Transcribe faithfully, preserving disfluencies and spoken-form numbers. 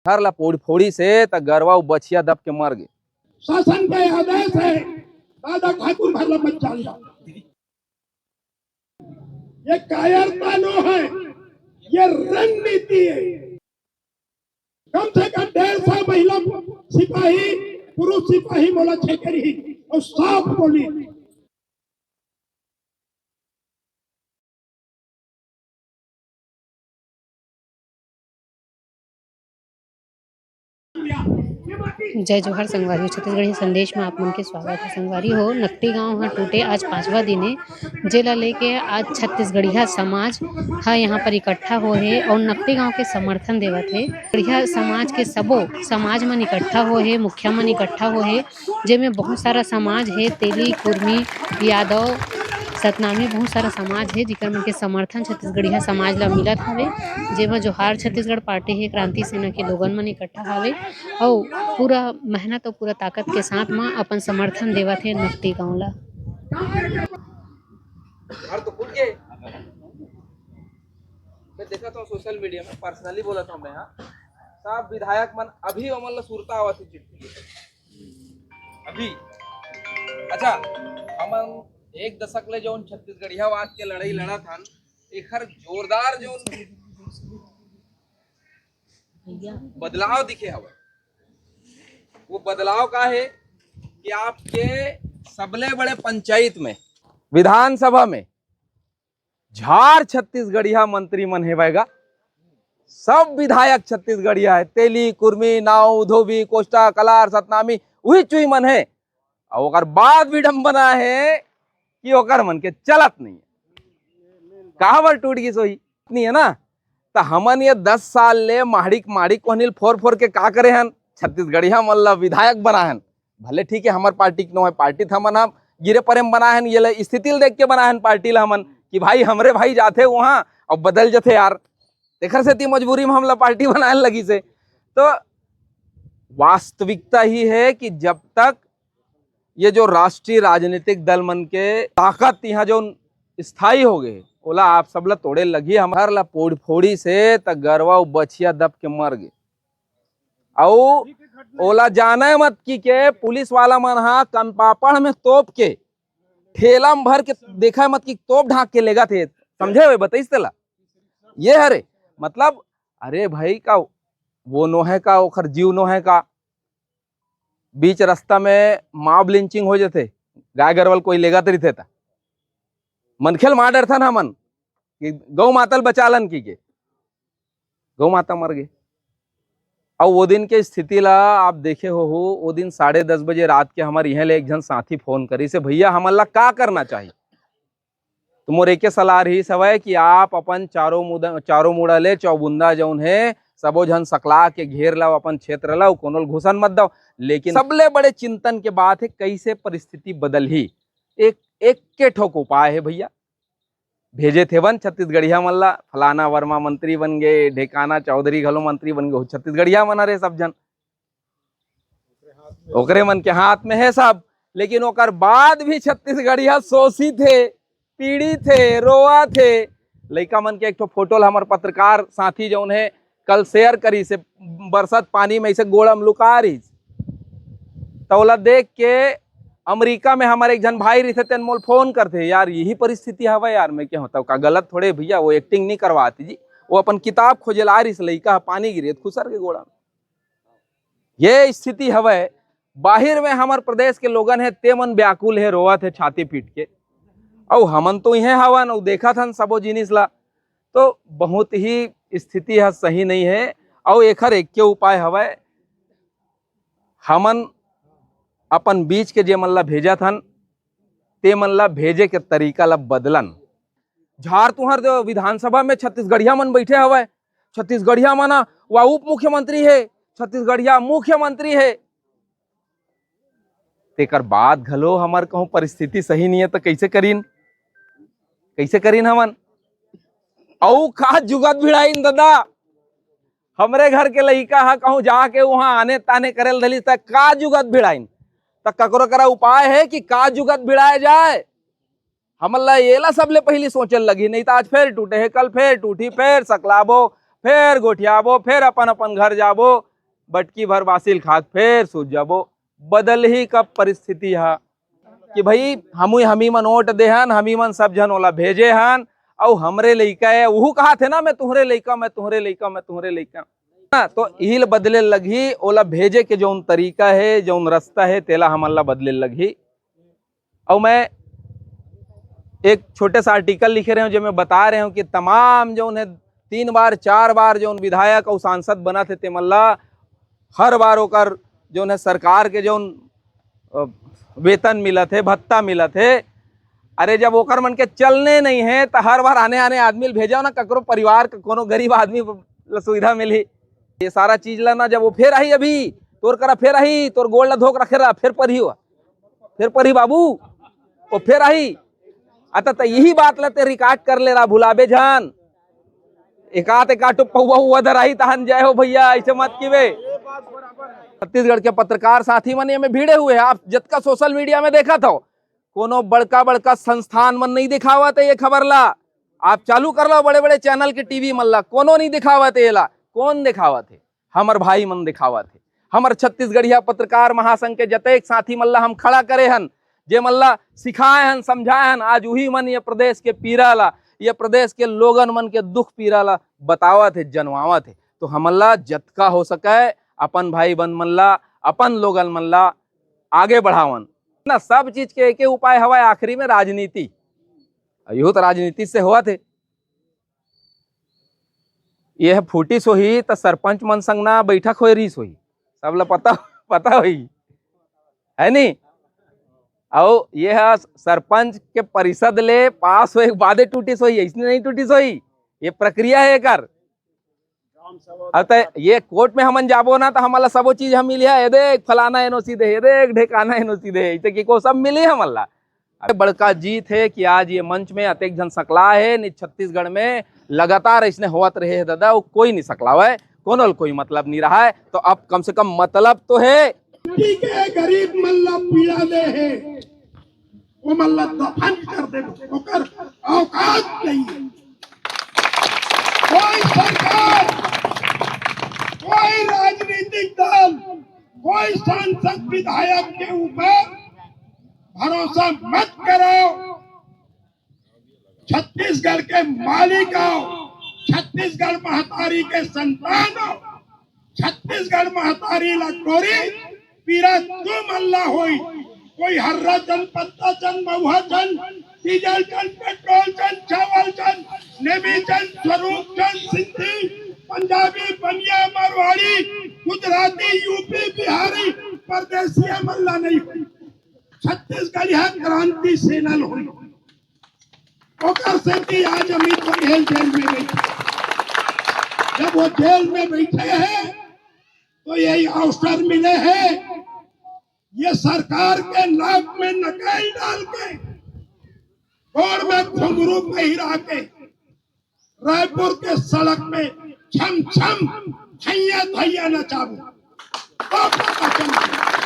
घर ला फोड़ी फोड़ी से त गरवा अउ बछिया दब के मर गे। शासन के आदेश है, दादा ठाकुर घर ला मत जान जाओ। ये कायरता नो है, ये रणनीति है। कम से कम डेढ़ सौ महिला सिपाही, पुरुष सिपाही मोला छेकर ही और साफ बोली। जय जोहार संगवारी हो, छत्तीसगढ़िया संदेश में आप मन के स्वागत है। संगवारी हो, नकटी गांव ह टूटे आज पांचवा दिन है, जेला लेके आज छत्तीसगढ़िया समाज ह यहाँ पर इकट्ठा हो हे और नकटी गांव के समर्थन देवत हे। गढ़िया समाज के सबो समाज मन इकट्ठा हो हे, मुखिया मन इकट्ठा हो हे, जेमे बहुत सारा समाज हे, तेली, कुर्मी, यादव, सतनामी, बहुत सारा समाज हे, जेकर मन के समर्थन छत्तीसगढ़िया समाज ला मिलत हवे, जेमा जोहार छत्तीसगढ़ पार्टी हे, क्रांति सेना के लोगन मन इकट्ठा हवे अउ पूरा मेहनत अउ पूरा ताकत के साथ म अपन समर्थन देवत हे नकटी गांव ला। घर तो खुल के मैं देखा था सोशल मीडिया में, पर्सनली बोला था मैं, हाँ, सब विधायक मन अभी ओमन ला सुरता आवत हे चिट्ठी। अभी अच्छा, हमन एक दशक ले जौन छत्तीसगढ़ियावाद के लड़ाई लड़त हन, एखर जोरदार जौन बदलाव दिखे हवय, वो बदलाव का है कि आपके सबले बड़े पंचायत में, विधानसभा में झार छत्तीसगढ़िया मंत्री मन हेवय गा। सब विधायक छत्तीसगढ़िया है, तेली, कुर्मी, नाऊ, धोबी, कोस्टा, कलार, सतनामी, उही चुई मन है। अउ ओकर बाद विडम्बना है कि ओकर मन के चलत नहीं है। काबर टूट गिस होही? नहीं है ना। त हमन ये दस साल ले माड़िक माड़िक कोहनी ल फोर फोर के का करे हन? छत्तीसगढ़िया मन ला विधायक बनाए हन। भले ठीक है, हमर पार्टी के नो है, पार्टी त हमन ह गिरे परे म बनाए हन, ये ला स्थिति ल देख के बनाए हन पार्टी ला हमन, कि भाई हमरे भाई जाथे वहां अउ बदल जथे यार, तेखर सेती मजबूरी में हमला पार्टी बनाए लगिस हे। तो वास्तविकता ही है कि जब तक ये जो राष्ट्रीय राजनीतिक दल मन के ताकत यहाँ जो स्थायी हो गए, ओला आप सब ला तोड़े लगी। हमर ला फोड़ फोड़ी से त गरवा अउ बछिया दब के मर गए। अउ ओला जाने मत कि के पुलिस वाला मन हा कनपापड़ में तोप के, ठेला में भर के, देखे मत कि तोप ढांक के लेगत हे। समझे हुए बताइस तेला? ये हरे, मतलब, अरे भाई, का वो नो है का, ओखर जीव नो है का? बीच रास्ता में mob lynching हो जथे, गाय गरवा ल कोई लेगत रहिथे त मनखे ल मार डरथन हमन कि गौ माता ल बचा लन की के, गौ माता मर गे। अउ वो दिन के स्थिति ला आप देखे हो, वो दिन साढ़े दस बजे रात के हमर इहें ले एक झन साथी फोन करिस हे, "भैया, हमन ला का करना चाहिए?" तो मोर एके सलाह रहिस हवय कि आप अपन चारों मुदा, चारों मुड़ा ले चौबुंदा जौन हे, सबो झन सकला के घेर लाओ अपन क्षेत्र ला, कोनो ल घुसन मत दो। लेकिन सबले बड़े चिंतन के बात है, कैसे परिस्थिति बदलही। एक, एक के ठोक उपाय है भैया, भेजे थे वन छत्तीसगढ़िया मन ला, फलाना वर्मा मंत्री बन गए, ढेकाना चौधरी घलो मंत्री बन गए, छत्तीसगढ़िया मन हरे सब झन। ओकरे मन के हाथ में है सब, लेकिन ओकर बाद भी छत्तीसगढ़िया शोषित हे, पीड़ित हे, रोवत हे। लइका मन के एक ठो फोटो ल हमर पत्रकार साथी जौन हे कल share करिस हे, बरसत पानी में ऐसे गोड़ा म लुका रहिस, त ओला देख के अमेरिका में हमर एक झन भाई रहिथे, तेन मोल फोन करथे, "यार, यही परिस्थिति हवय यार।" मैं कहूँ, "तब का गलत थोड़े भैया, वो acting नहीं करवाती जी, वो अपन किताब खोजे ला रहिस, लइका ह पानी गिरे त खुसर के गोड़ा में।" ये स्थिति हवय। बाहिर में हमर प्रदेश के लोगन हे, ते मन व्याकुल हे, रोवत हे छाती पीट के। अउ हमन तो इहें हवन, अउ देखत हन सबो जिनिस ला। तो बहुत ही स्थिति ह सही नहीं है। अउ एखर एक के उपाय हवय, हमन अपन बीच के जे मन ला भेजत हन, ते मन ला भेजे के तरीका ला बदलन। झार तुहर जो विधानसभा में छत्तीसगढ़िया मन बैठे हवय, छत्तीसगढ़िया मन ह, वा उप मुख्यमंत्री हे, छत्तीसगढ़िया मुख्यमंत्री हे। तेकर बाद घलो हमर कहूँ परिस्थिति सही नहीं है, तो कैसे करीन, कैसे करीन हमन? अउ का जुगत भिड़ाइन दादा, हमरे घर के लइका ह कहूँ जाके वहाँ आने ताने करे ल धलिस, त का जुगत भिड़ाइन? त ककरो करा उपाय है कि का जुगत भिड़ाए जाए? हमन ला एला सबले पहिली सोचे ल लगही, नहीं त आज फेर टूटे हे, कल फेर टूटही, फेर सकलाबो, फेर गोठियाबो, फेर अपन अपन घर जाबो। बटकी भर बासी ल खा के फेर सूत जाबो। बदलही कब परिस्थिति ह कि भाई, हमू, हमी मन वोट दे हन, हमी मन सब झन ओला भेजे हन, अउ हमरे लइका हे, उहू कहाथे ना, "मैं तुहरे लइका, मैं तुहरे लइका, मैं तुहरे लइका।" ना, तो इही ल बदले लगही, ओला भेजे के जौन तरीका हे, जौन रस्ता हे, तेला हमन ला बदले लगही। अउ मैं एक छोटे सा आर्टिकल लिखे रहे हूँ, जेमे बता रहे हूँ कि तमाम जौन हे, तीन बार, चार बार जौन विधायक अउ सांसद बनत हे, तेमन ला हर बार ओकर जौन हे, सरकार के जौन, अ, वेतन मिलत हे, भत्ता मिलत हे। अरे, जब ओकर मन के चलने नहीं हे, त हर बार आने-आने आदमी ल भेजव ना, ककरो परिवार के कोनो गरीब आदमी ल सुविधा मिलही। ये सारा चीज ला ना, जब वो फेर आही, अभी तोर करा फेर आही, तोर गोड़ ला धोक रखे रहा, फेर परही हो, फेर परही बाबू, वो फेर आही। अत त यही बात ला ते रिकॉर्ड कर ले रहा, भुलाबे झन। एकात एकात ठो पौवा उवा धराही तहन जय हो भैया, ऐसे मत किबे। छत्तीसगढ़ के पत्रकार साथी मन एमे भिड़े हुए हैं, आप जतका सोशल मीडिया में देखत हो, कोनो बड़का बड़का संस्थान मन नहीं दिखावत हे ये खबर ला। आप चालू कर लो बड़े बड़े चैनल के टीवी मन ला, कोनो नहीं दिखावत हे एला। कौन दिखावत हे? हमर भाई मन दिखावत हे। हमर छत्तीसगढ़िया पत्रकार महासंघ के जतेक साथी मन ला हम खड़ा करे हन, जे मन ला सिखाए हन, समझाए हन, आज उही मन ये प्रदेश के पीरा ला, ये प्रदेश के लोगन मन के दुख पीरा ला बतावत हे, जनवावत हे। तो हमन ला जतका हो सके अपन भाई बंद मन ला, अपन लोगन मन ला आगे बढ़ावन ना। सब चीज के एके उपाय हवय, आखिरी में राजनीति। अउ इहू तो राजनीति से होवत हे। ये फूटिस होही त सरपंच मन संग ना बैठक होए रहीस होही, सब ला पता, पता होही, है नी? अउ ये ह सरपंच के परिषद ले पास होए के बादे टूटिस होही, अइसने नहीं टूटिस होही। ये प्रक्रिया हे एकर। अब त ये कोर्ट में हमन जाबो ना, त हमन ला सबो चीज हम मिलिया, ये देख फलाना एनओसी दे, ये देख ढेकाना एनओसी दे, ऐसे कि को सब मिली हमन ला। अरे बड़का जीत हे कि आज ये मंच में अतेक झन सकला हे, नि छत्तीसगढ़ में लगातार अइसने होवत रहे हे दादा, वो कोई नहीं सकलावय, कोनो ल कोई मतलब नहीं रहा है। तो अब कम से कम मतलब तो हे। ठीक है, गरीब मन ला पीड़ा दे हे, वो मन ला दफन कर दे, ओकर औकात नहीं है। कोई सरकार, कोई राजनीतिक दल, कोई सांसद विधायक के ऊपर भरोसा मत करो। छत्तीसगढ़ के मालिक हो, छत्तीसगढ़ महतारी के संतान हो, छत्तीसगढ़ महतारी ला टोरी पीरा तुम अल्लाह होई। कोई हर्रा चंद, पत्ता चंद, महुआ चंद, डीजल चंद, पेट्रोल चंद, चावल चंद, नेमी चंद, स्वरूप चंद, सिंधी, पंजाबी, बनिया, मारवाड़ी, गुजराती, यूपी, बिहारी, परदेसिया मल्ला नहीं होई। छत्तीसगढ़िया क्रांति सेना होई। ओकर सेती आज अमित बघेल जेल में बैठे। जब वो जेल में बैठे हैं, तो यही अवसर मिले हैं, ये सरकार के नाक में नकेल डाल के, गोड़ में घुंघरू पहिरा के, रायपुर के सड़क में छम छम, थैया थैया नचाबो। बाप का वचन।